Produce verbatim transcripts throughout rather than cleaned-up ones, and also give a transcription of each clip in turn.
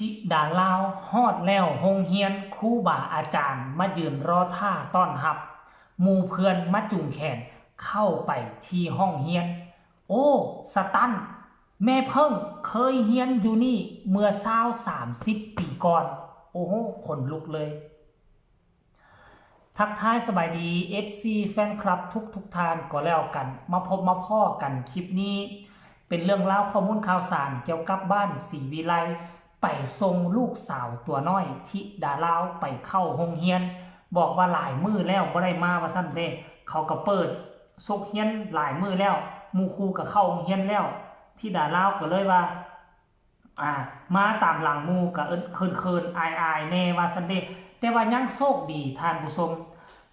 ธิดาลาวฮอดแล้วโฮงเฮียน ครูบาอาจารย์มายืนรอท่าต้อนรับ หมู่เพื่อนมาจูงแขนเข้าไปที่ห้องเฮียน โอ้ สตัน แม่เพิ่งเคยเฮียนอยู่นี่เมื่อซาวสามสิบปีก่อน โอ้โห ขนลุกเลย ทักทายสบายดี เอฟซี แฟนคลับทุกทุกๆท่านก็แล้วกัน มาพบมาพ้อกันคลิปนี้ เป็นเรื่องราวข้อมูลข่าวสารเกี่ยวกับบ้านศรีวิไล ไปส่งลูกสาวตัวน้อยธิดาลาวไปเข้าโฮงเฮียน บอกว่าหลายมื้อแล้วบ่ได้มาว่าซั่นเด้ เขาก็เปิดซกเฮียนหลายมื้อแล้ว หมู่ครูก็เข้าโฮงเฮียนแล้ว ธิดาลาวก็เลยว่า อ่า มาตามหลังหมู่ก็เอิ้นเขินๆ อายๆ แน่ว่าซั่นเด้ แต่ว่ายังโชคดีท่านผู้ชม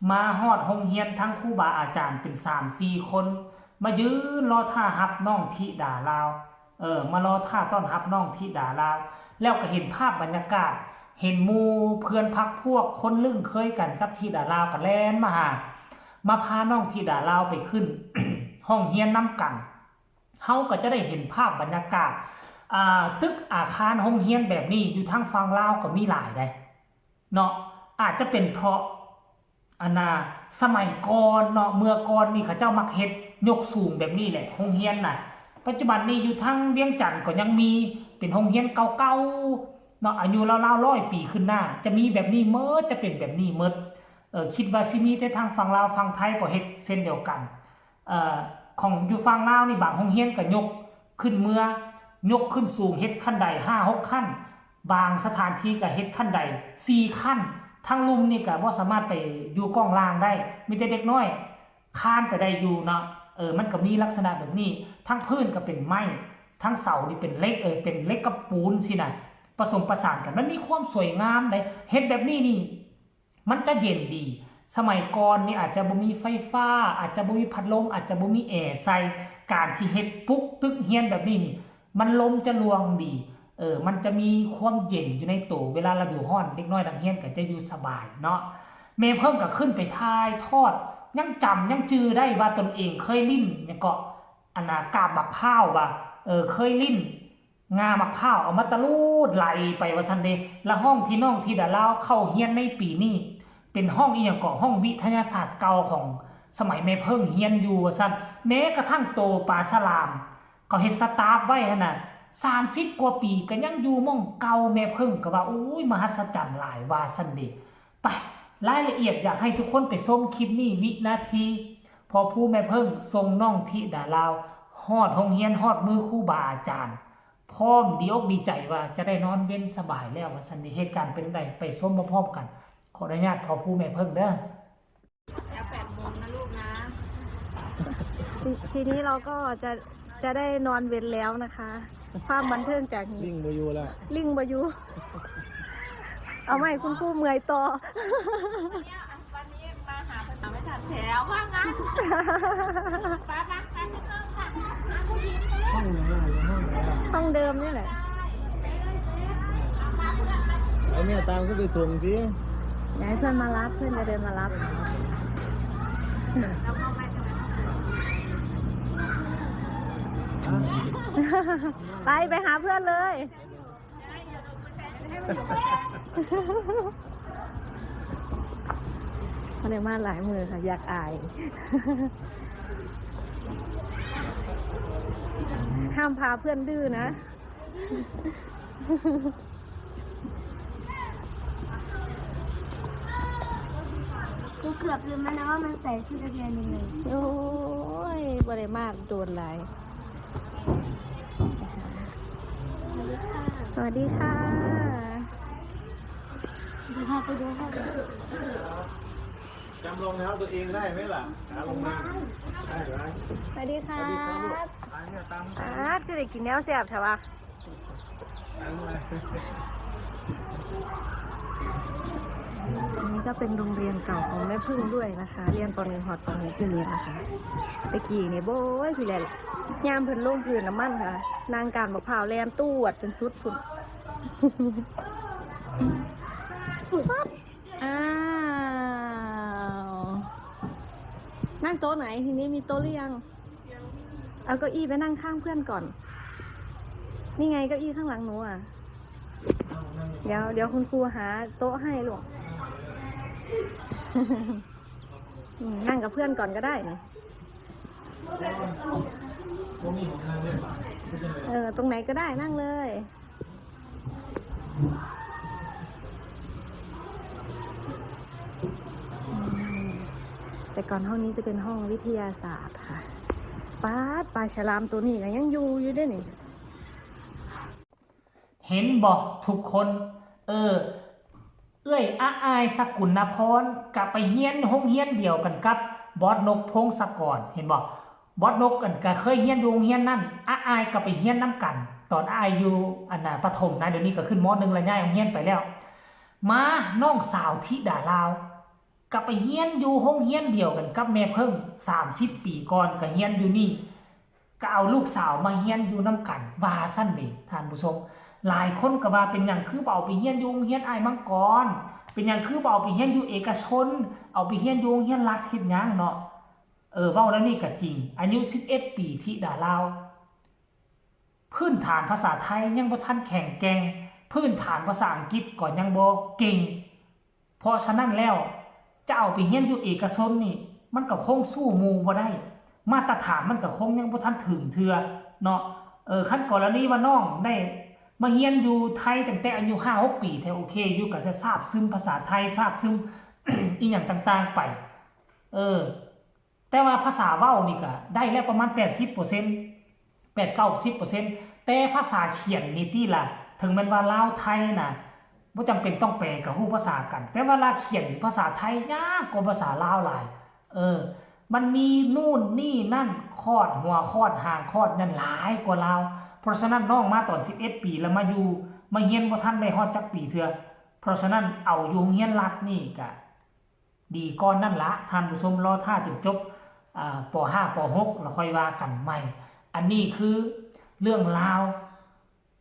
มาฮอดโฮงเฮียนทั้งครูบาอาจารย์เป็นสามสี่คน มายืนรอท่ารับน้องธิดาลาว เออ มารอท่าต้อนรับน้องธิดาลาว แล้วก็เห็นภาพบรรยากาศ เห็นหมู่เพื่อนพรรคพวกคนลึ่งเคยกันกับธิดาลาวก็แล่นมาหา มาพาน้องธิดาลาวไปขึ้น ห้องเฮียนนำกัน เฮาก็จะได้เห็นภาพบรรยากาศ อ่า ตึกอาคารโฮงเฮียนแบบนี้อยู่ทางฝั่งลาวก็มีหลายเด้ เนาะ อาจจะเป็นเพราะ อันน่ะ สมัยก่อนเนาะ เมื่อก่อนนี่เขาเจ้ามักเฮ็ดยกสูงแบบนี้แหละ โฮงเฮียนน่ะ ปัจจุบันนี้อยู่ทางเวียงจันทน์ก็ยังมี เป็นโฮงเฮียนเก่าๆ เนาะ อายุราวๆ ร้อยปีขึ้นหน้า จะมีแบบนี้เมิด จะเป็นแบบนี้เมิด เอ่อ คิดว่าสิมีแต่ทางฝั่งลาว ฝั่งไทยก็เฮ็ดเช่นเดียวกัน เอ่อ ของอยู่ฝั่งลาวนี่บางโฮงเฮียนก็ยกขึ้นเมือ ยกขึ้นสูง เฮ็ดขั้นไดห้าหกขั้น บางสถานที่ก็เฮ็ดขั้นไดสี่ขั้น ทั้งลุ่มนี่ก็บ่สามารถไปอยู่ก้องล่างได้ มีแต่เด็กน้อยคานไปได้อยู่เนาะ เออ มันก็มีลักษณะแบบนี้ ทั้งพื้นก็เป็นไม้ ทั้งเสานี่เป็นเหล็ก เออ เป็นเหล็กกับปูนสินะ ผสมประสานกัน มันมีความสวยงามเด้ เฮ็ดแบบนี้นี่ มันจะเย็นดี สมัยก่อนนี่อาจจะบ่มีไฟฟ้า อาจจะบ่มีพัดลม อาจจะบ่มีแอร์ใส่ การที่เฮ็ดปลุกตึกเฮียนแบบนี้นี่ มันลมจะลวงดี เออ มันจะมีความเย็นอยู่ในโต เวลาฤดูร้อน เด็กน้อยนักเรียนก็จะอยู่สบายเนาะ แม่เพิ่งก็ขึ้นไปถ่ายทอด ยังจำยังจื่อได้ว่าตนเองเคยลิ้น หยังเกาะ อันน่ะ กาบบักพร้าวว่า เออ เคยลิ้น งาบักพร้าวเอามาตะลูดไหลไปว่าซั่นเด้ และห้องที่น้องธิดาลาวเข้าเฮียนในปีนี้ เป็นห้องอีหยังเกาะ ห้องวิทยาศาสตร์เก่าของสมัยแม่เพิ่งเฮียนอยู่ว่าซั่น แม้กระทั่งโตปลาฉลาม เขาเฮ็ดสตาร์ฟไว้หั่นน่ะ สามสิบกว่าปีก็ยังอยู่หม่องเก่า แม่เพิ่งก็ว่า โอ้ย มหัศจรรย์หลายว่าซั่นเด้ ไป รายละเอียดอยากให้ทุกคนไปชมคลิปนี้ วินาทีพ่อผู้แม่เพิ่งส่งน้องธิดาลาวฮอดโฮงเฮียน ฮอดมือครูบาอาจารย์ พร้อมดีอกดีใจว่าจะได้นอนเว็นสบายแล้วว่าซั่นเด้ เหตุการณ์เป็นจั่งใด ไปชมพร้อมๆกัน ขออนุญาตพ่อผู้แม่เพิ่งเด้อ แล้วแปดโมงนะลูกนะ ที ทีนี้เราก็จะ จะได้นอนเว็นแล้วนะคะ ความบันเทิงจากนี้ ลิงบ่อยู่แล้ว ลิงบ่อยู่ เอาไว้คุณครูเมื่อยต่อ วันนี้มาหาภาษาไม่ทันแถวว่างั้น ไปไปไปที่ห้องค่ะ ห้องไหนอะ อยู่ห้องไหนอะ ห้องเดิมนี่แหละ เอาแม่ตามก็ไปส่งสิ อยากให้เพื่อนมารับ เพื่อนจะเดินมารับ ไป ไปหาเพื่อนเลย เขาเรียกมาหลายมือค่ะ อยากอาย ห้ามพาเพื่อนดื้อนะ กูเกือบลืมแล้วนะว่ามันใส่ชุดนักเรียนยังไง โอ้ย บ่ได้มาโดนหลาย สวัสดีค่ะ เดี๋ยวพาไปดูห้อง จำรองเท้าตัวเองได้ไหมล่ะ หาลงมา ได้ไหม สวัสดีครับ สวัสดีครับลูก ไปเนี่ยตาม อาด คือได้กินแนวแซ่บแท้วะ อันนี้ก็เป็นโรงเรียนเก่าของแม่พึ่งด้วยนะคะ เรียน ป.หนึ่ง ฮอด ป.หก อยู่นี่นะคะ ตะกี้นี่โบ้ย พี่แหละ ยามเพิ่นลงพื้นน้ำมันค่ะ นางกานบักพร้าวแล่นตวดจนสุดพุ้น อ้าว นั่งโต๊ะไหน ทีนี้มีโต๊ะหรือยัง เอาเก้าอี้ไปนั่งข้างเพื่อนก่อน นี่ไงเก้าอี้ข้างหลังหนูอ่ะ เดี๋ยวเดี๋ยวคุณครูหาโต๊ะให้ลูก อืมนั่งกับเพื่อนก่อนก็ได้นะ พวกนี้ของทางเล่น เออ ตรงไหนก็ได้นั่งเลย แต่ก่อนห้องนี้จะเป็นห้องวิทยาศาสตร์ค่ะ ป๊าด ปลาฉลามตัวนี้ก็ยังอยู่อยู่เด้นี่ เห็นบ่ทุกคน เออ เอื้อยอาอายสกุลนพรกะไปเฮียนโรงเรียนเดียวกันกับบอสนกพงศกร เห็นบ่ บอสนกอันกะเคยเฮียนอยู่โรงเรียนนั่น อาอายกะไปเฮียนน้ำกัน ตอนอาอายอยู่อันน่ะประถมนะ เดี๋ยวนี้ก็ขึ้น ม.หนึ่ง แล้ว ย้ายโรงเรียนไปแล้ว มาน้องสาวธิดาลาวกะไปเฮียนอยู่โรงเรียนเดียวกันกับแม่เพิ่ง สามสิบปีก่อนกะเฮียนอยู่นี่ กะเอาลูกสาวมาเฮียนอยู่น้ำกัน ว่าซั่นเด้ท่านผู้ชม หลายคนกะว่าเป็นหยังคือบ่เอาไปเฮียนอยู่โรงเรียนอ้ายมังกร เป็นหยังคือบ่เอาไปเฮียนอยู่เอกชน เอาไปเฮียนอยู่โรงเรียนรัฐเฮ็ดหยังเนาะ เออ เว้าแล้วนี่กะจริง อายุ สิบเอ็ด ปี ธิดาลาว พื้นฐานภาษาไทยยังบ่ทันแข็งแกร่ง พื้นฐานภาษาอังกฤษก็ยังบ่เก่ง เพราะฉะนั้นแล้วจะเอาไปเฮียนอยู่เอกชนนี่ มันก็คงสู้หมู่บ่ได้ มาตรฐานมันก็คงยังบ่ทันถึงเทื่อเนาะ เออ คันกรณีว่าน้องได้มาเฮียนอยู่ไทยตั้งแต่อายุ ห้าหก ปีแท้ โอเคอยู่ ก็จะซาบซึมภาษาไทย ซาบซึม อีหยังต่างๆไป เออ แต่ว่าภาษาเว้านี่ก็ได้แล้วประมาณ แปดสิบเปอร์เซ็นต์ แปด เก้าสิบเปอร์เซ็นต์ แต่ภาษาเขียนนี่ติล่ะ ถึงแม้นว่าลาวไทยนะบ่จำเป็นต้องแปลก็ฮู้ภาษากัน แต่เวลาเขียนภาษาไทยยากกว่าภาษาลาวหลาย เออ มันมีนู่นนี่นั่น คอดหัว คอดหาง คอดหยังหลายกว่าลาว เพราะฉะนั้นน้องมาตอน สิบเอ็ด ปีแล้วมาอยู่ มาเฮียนบ่ทันได้ฮอดจักปีเทื่อ เพราะฉะนั้นเอาอยู่โรงเรียนรัฐนี่กะ ดีก่อนนั่นละ ท่านผู้ชม รอท่าจนจบ อ่า ป.ห้า ป.หก แล้วค่อยว่ากันใหม่ อันนี้คือเรื่องราว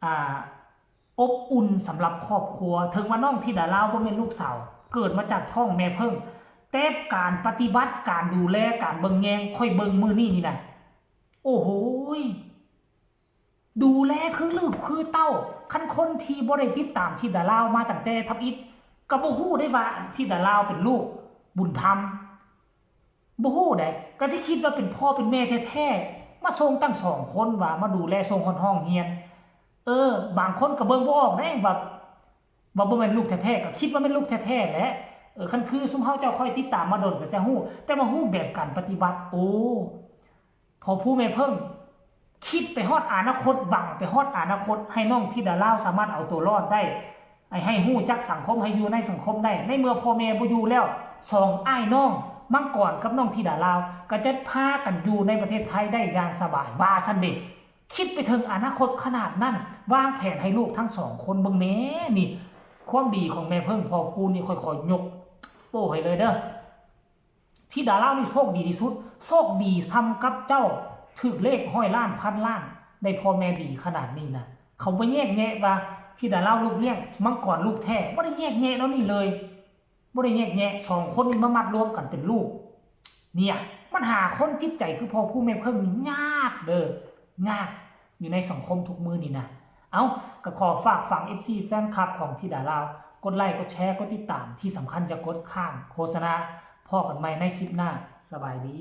อ่า อบอุ่นสำหรับครอบครัว ถึงว่าน้องธิดาลาวบ่แม่นลูกสาว เกิดมาจากท้องแม่เพิ่ง แต่การปฏิบัติ การดูแล การเบิ่งแยง ค่อยเบิ่งมื้อนี้นี่นะ โอ้โหย ดูแลคือลูกคือเต้า คันคนที่บ่ได้ติดตามธิดาลาวมาตั้งแต่ทำอิฐ ก็บ่ฮู้ได้ว่าธิดาลาวเป็นลูกบุญธรรม บ่ฮู้ได้ ก็สิคิดว่าเป็นพ่อเป็นแม่แท้ๆ มาส่งตั้งสองคน ว่ามาดูแลส่งฮอดห้องเฮียน เออ บางคนก็เบิ่งบ่ออกได้ว่า ว่าบ่แม่นลูกแท้ๆ ก็คิดว่าแม่นลูกแท้ๆ แหละ เออ คันคือซุมเฮาเจ้าค่อยติดตามมาโดนก็จะฮู้ แต่ว่าฮู้แบบการปฏิบัติ โอ้ พ่อผู้แม่เพิ่ง คิดไปฮอดอนาคต หวังไปฮอดอนาคต ให้น้องธิดาลาวสามารถเอาตัวรอดได้ ให้ ให้ฮู้จักสังคม ให้อยู่ในสังคมได้ ในเมื่อพ่อแม่บ่อยู่แล้ว สองอ้ายน้อง มังกรกับน้องธิดาลาว ก็จะพากันอยู่ในประเทศไทยได้อย่างสบาย ว่าซั่นเด้ คิดไปถึงอนาคตขนาดนั้น วางแผนให้ลูกทั้งสองคน เบิ่งแหน่นี่ ความดีของแม่เพิ่ง พ่อผู้นี่ ค่อยๆ ยกโป้ให้เลยเด้อ ธิดาลาวนี่โชคดีที่สุด โชคดีส่ำกับเจ้าถืกเลขร้อยล้าน พันล้าน ได้พ่อแม่ดีขนาดนี้นะ เขาบ่แยกแยะว่าธิดาลาวลูกเลี้ยง มังกรลูกแท้ บ่ได้แยกแยะแนวนี้เลย บ่ได้แยกแยะ สองคนนี้มามัดรวมกันเป็นลูก เนี่ย มันหาคนจิตใจคือพ่อผู้แม่เพิ่งนี่ยากเด้อ ยาก อยู่ในสังคมทุกมื้อนี้นะ เอ้า ก็ขอฝากฝัง เอฟซี แฟนคลับของธิดาลาว กดไลค์ กดแชร์ กดติดตาม ที่สำคัญอย่ากดข้ามโฆษณา พ้อกันใหม่ในคลิปหน้า สบายดี